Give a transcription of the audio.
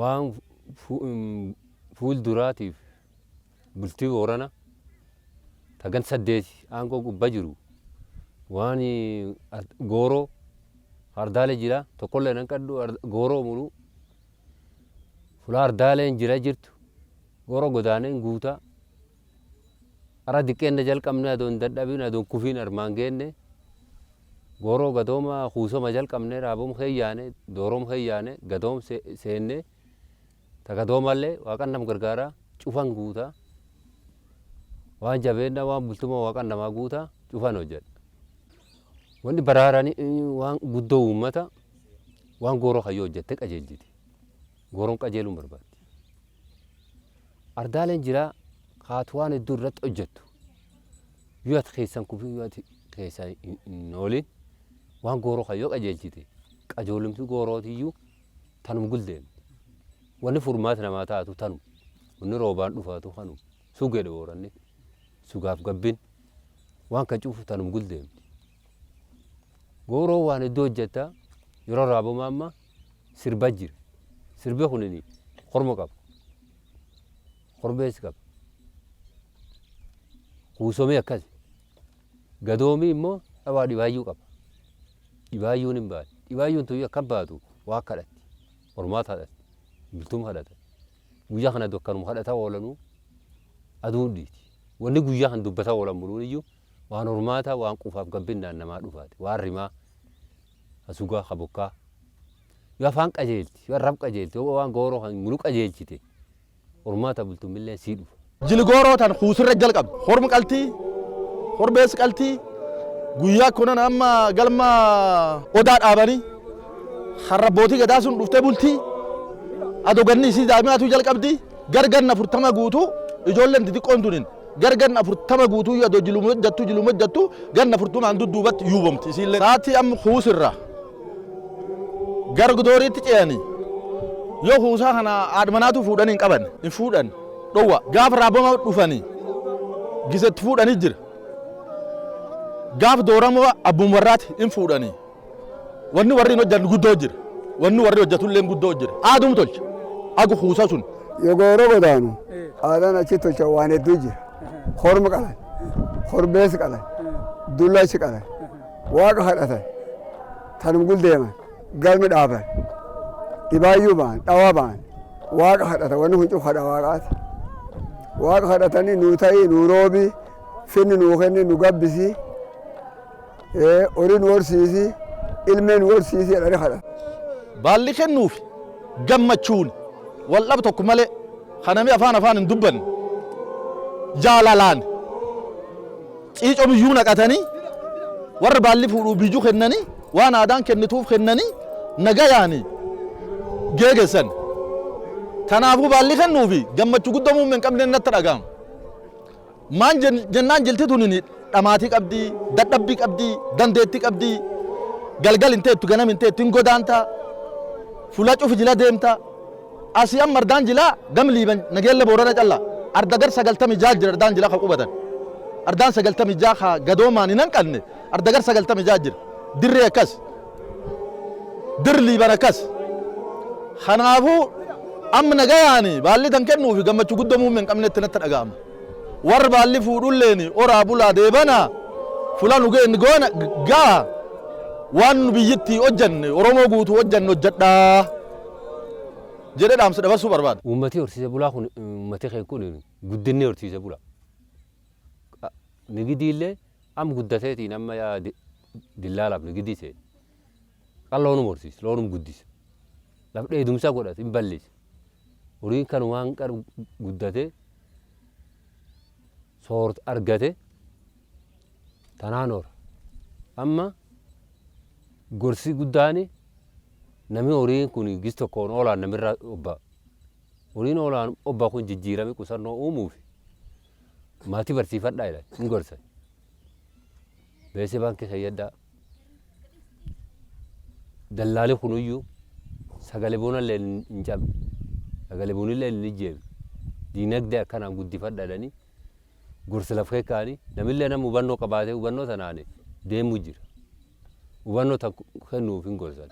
Waan fuul duraatiif bultii Boorana ta gan 8 aangoo gubba jiru waan gooroo ardaale jira tokkollee nan qaddu gooroo mulu fulaa ardaaleen jira jirtu gooroo godaaneen guutaa ara diqqeenna jalqabne adoon dadhabin adoon kufiin armaan geenne gooroo gadooma kuusoma jalqabne raabom keeyyaane doorom keeyyaane gadoom seenne ta gadoomallee waaqan nam gargaara cufan guutaa waan jabeenna waan bultuma waaqan namaa guutaa cufan hojjedha. Wanni baraarani waan guddoo uummata waan gooroo kayyoo hojjette qajeelchiti. Gooroon qajeeluun barbaaddi. Ardaaleen jiraa kaatu waan hedduu irratti hojjettu. Yoo ati keessan kufin yoo ati keessa hin oolin waan gooroo kayyoo qajeelchite qajoolumti goorootiyyuu tanum guldeemti. Wanni furmaata namaa taatu tanum. Wanni roobaan dhufaatu kanum. Sugedhe booranni. Sugaaf gabbin waan kan cufu tanum guldeemti. Gooroo waan hedduu hojjetta yeroo raaboma amma sirba jira. Sirbi kunini korma qaba. Korbeessi qaba. Kuusomii akkas. Gadoomii immoo dhawaa dhibaayyuu qaba. Dhibaayyuun hin baati. Dhibaayyuun tuyyuu akkam baatu waa kadhatti. Hormaata kadhatti. Bultuma kadhata. Guyyaa kana akkanuma kadhataa oolanuu aduun dhiiti. Wanni guyyaa kan dubbataa oolan buluun iyyuu waan hormaataa waan quufaaf gabbinnaan namaa dhufaati. Waan rimaa, ka sugaa, ka bokkaa. Yoo afaan qajeelti, yoo arrab qajeelti, yoo waan gooroo kan mulu qajeelchite hormaata bultumillee sii dhufa. Jili gooroo tan kuusirra jalqabdi. Hormi qaltii, korbeessi qaltii, guyyaa kunan amma galma odaa dhaabanii harrabbootii gadaa sun dhuftee bultii adoo ganni isii daa'imaatu jalqabdi gar ganna 40 guutuu ijoolleen xixiqqoon tunin gar ganna 40 guutuu adoo jiluma hojjattu jiluma hojjattu ganna 40n dudduubatti yuubomti isiillee. Sa'aatii amma kuusirra gar dooriitti ce'anii yoo kuusaa kana haadha fuudhanii hin qaban hin fuudhan dhowwa gaaf raabama dhufanii gisetti fuudhanii jira gaaf dooramoo abbum warraati hin fuudhanii wanni warri hin hojjanne guddoo jira wanni warri hojjatullee guddoo jira aadum tolcha agu kuusaa sun. Yoo gooroo godaanu aadaan achi tolcha waan hedduu jira. Horma qalan, korbeessa qalan, dulla achi qalan, waaqa kadhatan, tanum guldeeman, galmi dhaaban, dhibaayyuu ba'an, dhawaa ba'an, waaqa kadhatan, wanni kun cufa kadha waaqaati. Waaqa kadhatanii nuu ta'ii, nuu roobii, finni nuu kenni, nu gabbisii, horii nu horsiisii, ilmee nu horsiisii jedhanii kadhatan. Baalli kennuuf gammachuun wal dhab tokko malee kanami afaan afaan hin dubbanne jaalalaan ciicoo biyyuu naqatanii warra baalli fuudhuu biyyuu kennanii waan aadaan kennituuf kennanii nagayaanii geegessan. Kanaafuu baalli kennuufi gammachuu guddoo muummee hin qabne natti dhaga'ama. Maan jennaan jilti tunin dhamaatii qabdii, dadhabbii qabdii, dandeettii qabdii, galgal hin teettu, ganam hin teettu, hin godaanta, fuula cufi jila deemta. Asii amma ardaan jilaa gam liiban nageella boorana calla arda gar 96 jira ardaan jilaa ka qubatan. Ardaan 96 ka gadoomaan hin hanqanne arda gar 96 jira. Dirree akkas. Dir liiban akkas. Kanaafuu amma nagayaani baalli tan kennuufi gammachuu guddoo muummee hin qabnetti natti dhaga'ama. Warri baalli fuudhulleen oraa bulaa deebana fula nu geenni goona gaa waan nu biyyittii hojjanne Oromoo guutuu hojjanne hojjadhaa jedhee dhaamsa dabarsuu barbaada. Uummati horsiise bulaa kun uummati kee kun guddinni horsiise bula. Nigidiillee amma guddateetiin amma yaa dillaalaaf nigidii seene. Qan loonum horsiisa loonum guddisa. Laf dheedumsa godhate hin bal'isa. Horiin kan waan qar guddatee soort argate tanaan hora. Amma gorsi guddaani nami horiin kun gis tokkoon oolaan namirra obba. Horiin oolaan obba kun jijjiirame qusannoo uumuuf maatii barsiifadhaa jedhan hin gorsan. Beese baankii keeyyadhaa. Dallaali kunuyyuu sagale bunallee hin cabne. Sagale bunillee hin ijjeemne. Diinagdee akkanaan guddifadha jedhanii gorsa laf keekkaanii namillee nama hubannoo qabaatee hubannoo tanaan deemuu jira. Hubannoo tan kennuuf hin gorsan.